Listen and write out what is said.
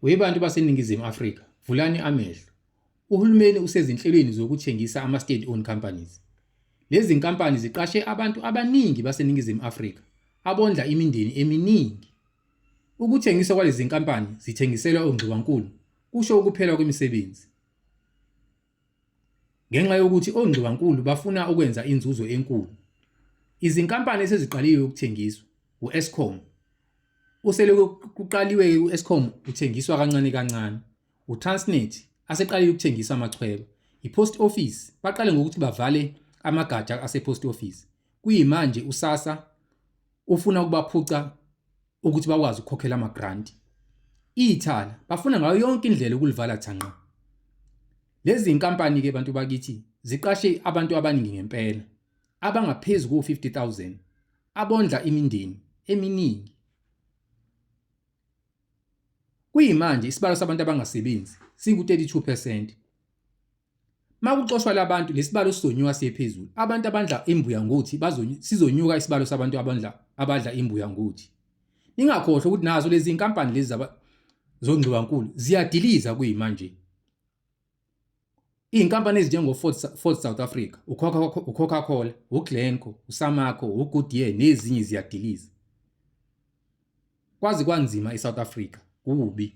Webantu baseNingizimu Afrika, vulani amehlo. Uhulumeni usezinhlelweni zokuthengisa ama-state owned companies. Lezi zinkampani ziqashe abantu abaningi baseNingizimu Afrika abondla imindeni eminingi. Ukuthengiswa kwalezi zinkampani zithengiselwa ongxiwankulu kusho ukuphela kwemisebenzi. Ngenxa yokuthi ongxiwankulu bafuna ukwenza inzuzo enkulu. Izinkampani eseziqaliwe ukuthengiswa u-Eskom uselokhu kuqaliwe u-Eskom uthengiswa kancane kancane. UTransnet aseqalile ukuthengisa amachweba. I-Post Office baqale ngokuthi bavale amagatsha ase-Post Office. Kuyimanje uSASSA ufuna ukubaphuca ukuthi bakwazi ukukhokhela ama-grant. Ithala bafuna ngayo yonke indlela ukulivala thanqa. Lezi zinkampani-ke bantu bakithi ziqashe abantu abaningi ngempela abangaphezu ko-50,000 abondla imindeni eminingi. Kuyimanje isibalo sabantu abangasebenzi singu-32 percent. Makuxoshwa labantu lesibalo sizonyuka siye phezulu. Abantu abandla imbuya ngothi sizonyuka isibalo sabantu abandla abadla imbuya ngothi. Ningakhohlwa ukuthi nazo lezi inkampani lezi zongxiwankulu ziyadiliza kuyimanje. Izinkampani ezinjengo-Ford Ford South Africa, uCoca-Cola, uGlencore, uSamaco, uGoodyear nezinye ziyadiliza. Kwazi kwanzima eSouth Africa, kubi.